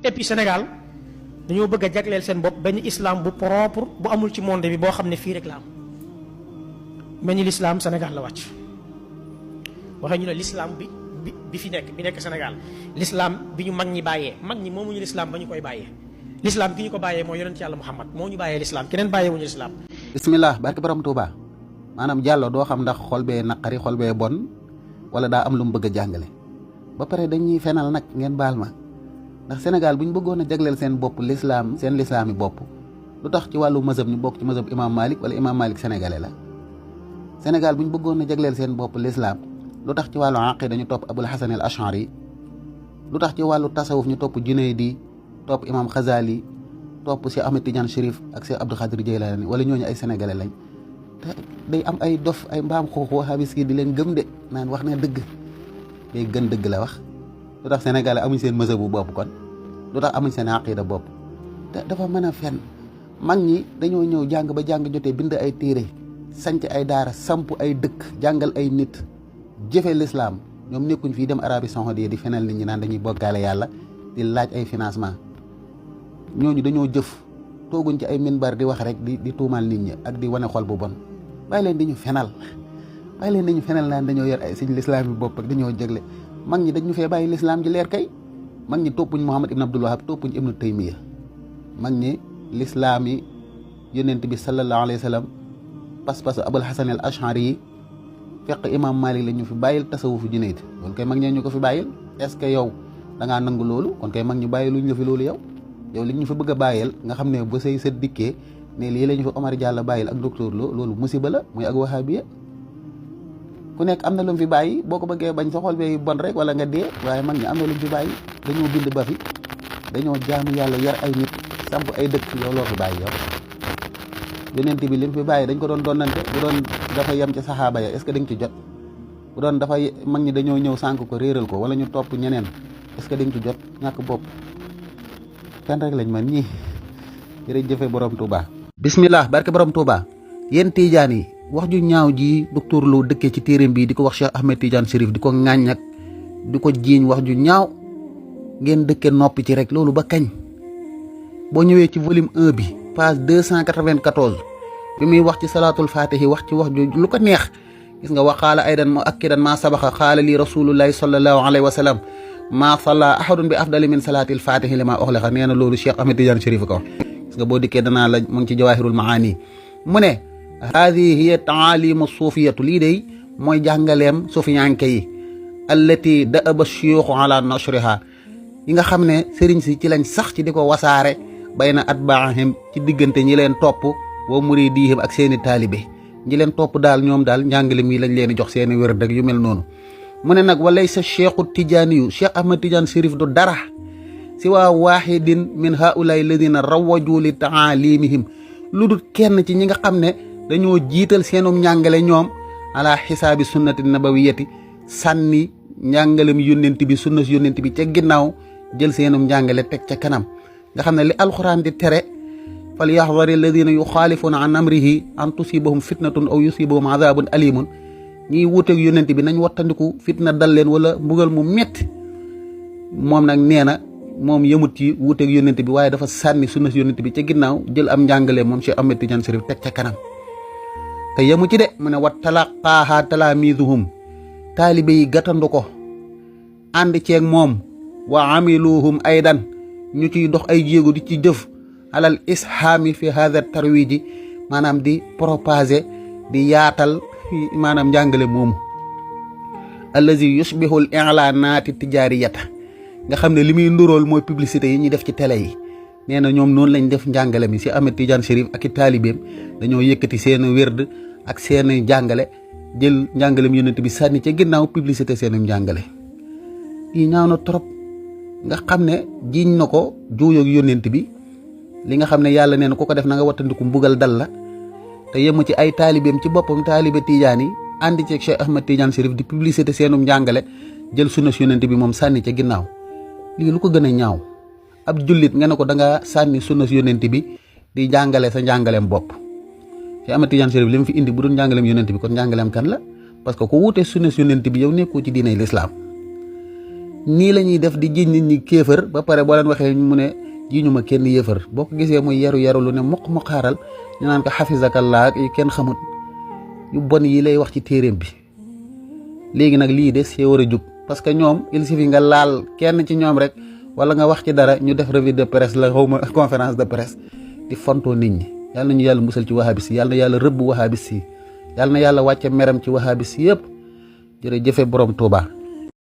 et puis Sénégal dañoo bëgg a jagleel seen bopp benn islam bu propre bu amul ci monde bi boo xam ne fii rek la am mel ni l'islam Sénégal la wàcc waxee ñu ne l'islam bi fi nekk bi nekk Sénégal l'islam bi ñu mag ñi bàyyee mag ñi moomuñu l'islam ba ñu koy bàyyee l'islam ki ñu ko bàyyee mooy yonent yàlla Muhammad moo ñu bàyyee l'islam keneen bàyyee wuñu l'islam. bismillah barke borom Touba maanaam Diallo doo xam ndax xol bee naqari xol bee bon wala daa am lu mu bëgg a jàngale ba pare dañuy fenal nag ngeen baal ma ndax Sénégal bu ñu bëggoon a jagleel seen bopp l'islam seen l'islam yi bopp lu tax ci wàllu mazhab ñu bokk ci mazhab imam Malik wala imam Malik sénégalais la Sénégal bu ñu bëggoon a jagleel seen bopp l'islam lu tax ci wàllu aqida ñu topp Abul Hasan al Ash'ari lu tax ci wàllu tasawuf ñu topp Junaydi topp imam Khazali topp Cheikh Ahmed Tidiane Chérif ak Cheikh Abdou Khadir Jeylani wala ñooñu ay sénégalais lañ te day am ay dof ay mbaam xoox wahabis ki di leen gëm de naan wax na dëgg day gën dëgg la wax lu tax sénégalais amuñ seen mazhab bu bopp kon lu tax amuñ seen aqida bopp te dafa mën a fen mag ñi dañoo ñëw jàng ba jàng jotee bind ay téere sanc ay daara samp ay dëkk jàngal ay nit jëfe l'islam ñoom nekkuñ fii dem Arabie Saoudite di fenal nit ñi naan dañuy bokkaale yàlla di laaj ay financement ñooñu dañoo jëf tooguñ ci ay minbar di wax rek di tuumaal nit ñi ak di wane xol bu bon bàyyi leen di ñu fenal naan dañoo yor ay suñ l'islam yi bopp ak dañoo jégle mag ñi dañu fee bàyyi l'islam ji leer kay mag ñi toppuñ Muhammad ibn Abdul Wahab toppuñ Ibnu Taymiya mag ñi l'islam yi yonent bi sallallahu alayhi wa sallam pas-pasu Abul Hasan al Ash'ari yi fekk imam Malik la ñu fi bàyyil tasawufu Junayd loolu kay mag ñee ñu ko fi bàyyil est-ce que yow da ngaa nangu loolu kon kay mag ñu bàyyi luñ la fi loolu yow li ñu fi bëgg a bàyyil nga xam ne ba say sët dikkee ne lii la ñu fi Omar Diallo bàyyil ak docteur Lo loolu musiba la muy ak wahabiya ku nekk am na lu mu fi bàyyi boo ko bëggee bañ sa xol bee bon rek wala nga dee waaye mag ñi am na lu mu fi bàyyi dañoo bind ba fi dañoo jaamu yàlla yar ay nit samp ay dëkk yow loo fi bàyyi yow yonent bi li mu fi bàyyi dañ ko doon donnante bu doon dafa yem ci saxaaba ya est-ce que dañ ci jot bu doon dafa mag ñi dañoo ñëw sànk ko réeral ko wala ñu topp ñeneen est-ce que dañ ci jot ñàkk bopp fen rek lañ man ñii jërëjëfe borom Touba. bismillah barke borom Touba yéen Tidiane yi wax ju ñaaw ji docteur Lo dëkkee ci téereem bi di ko wax Cheikh Ahmed Tidiane Chérif di ko ŋàññ ak di ko jiiñ wax ju ñaaw ngeen dëkke noppi ci rek loolu ba kañ boo ñëwee ci volume 1 bi page 294 bi muy wax ci salaatul fatihi wax ci wax ju lu ko neex gis nga waxaala aydan mu akkidan maa sabaxa xaala lii rasulullahi sallallahu alayhi wa sallam maa salla ahadun bi afdali min salaatil fatihi li maa oxlexa nee na loolu Cheikh Ahmed Tidiane Chérif ko wax gis nga boo dikkee danaa la mu ngi ci jawahirul maani mu ne haadihi hiya taalimu suufiyatu lii day mooy jàngaleem suufiyanke yi allati da'aba shuyuxu ala nashriha yi nga xam ne sëriñ si ci lañ sax ci di ko wasaare bayna atbaahim ci diggante ñi leen topp wa muridihim ak seeni taalibe ñi leen topp daal ñoom daal njàngale mi lañ leen jox seeni wér dëgg yu mel noonu mu ne nag walay sa cheikhu tijaani yu Cheikh Ahmad Tidiane Chérif du dara si waa waahidin min haulaay ladina rawaju li taalimihim lu dul kenn ci ñi nga xam ne dañoo jiital seenum njàngale ñoom ala xisaabi sunnati nabawiyati sànni njàngalem yónnent bi sunna yónnent bi ca ginnaaw jël seenum njàngale teg ca kanam nga xam ne li alxuraan di tere fal yaxdari alladina yuxaalifuuna an amrihi an tusibahum fitnatun aw yusibahum adabun alimun ñiy wuuteeg yónnent bi nañ wattandiku fitna dal leen wala mbugal mu metti moom nag nee na moom yëmut ci wuuteeg yónnent bi waaye dafa sànni sunna yónnent bi ca ginnaaw jël am njàngale moom Cheikh Ahmed Tidiane Chérif teg ca kanam te yemu ci de mu ne wa talaqaaha talaamiduhum taalibe yi gàttandu ko ànd ceeg moom wa amiluhum aydan ñu ciy dox ay jéego di ci jëf alal ishaami fi hada tarwiji maanaam di propager di yaatal maanaam njàngale moomu allazi yushbihul i'lanati tijariyata nga xam ne li muy ndurool mooy publicité yi ñuy def ci télé yi nee na ñoom noonu lañ def njàngale mi si Ahmed Tidiane Chérif ak i taalibeem dañoo yëkkati seen wérd ak seen jàngale jël njàngalem yonent bi sànni ca ginnaaw publicité seen njàngale yi ñaaw na trop nga xam ne jiiñ na ko juuyoog yonent bi li nga xam ne yàlla nee na ku ko def na nga wattandiku mbugal dal la te yemu ci ay taalibeem ci boppam taalibe Tidiane yi àndi ci Cheikh Ahmed Tidiane Chérif di publicité seenum njàngale jël sunna yonent bi moom sànni ca ginnaaw lii lu ko gën a ñaaw ab jullit nga ne ko da nga sànni sunna yonent bi di jàngale sa njàngaleem bopp Cheikh Ahmed Tidiane Chérif li mu fi indi bu doon njàngaleem yonent bi kon njàngaleem kan la parce que ku wuutee sunna yonent bi yow nekkoo ci diinay lislaam nii la ñuy def di jiñ nit ñi kéefër ba pare boo leen waxee mu ne jiñu ma kenn yéefër boo ko gisee muy yaru lu ne mu xaaral ñu naan ko xafizakallah yi kenn xamut yu bon yi lay wax ci téeréem bi. léegi nag lii de see war a jug parce que ñoom il suffit nga laal kenn ci ñoom rek wala nga wax ci dara ñu def revue de presse la xawma conférence de presse di fontoo nit ñi. yàlla nañu yàlla musal ci wahabis yi yàlla na yàlla rëbb wahabis yi yàlla na yàlla wàcce meram ci wahabis yëpp jërëjëfe borom Tuuba.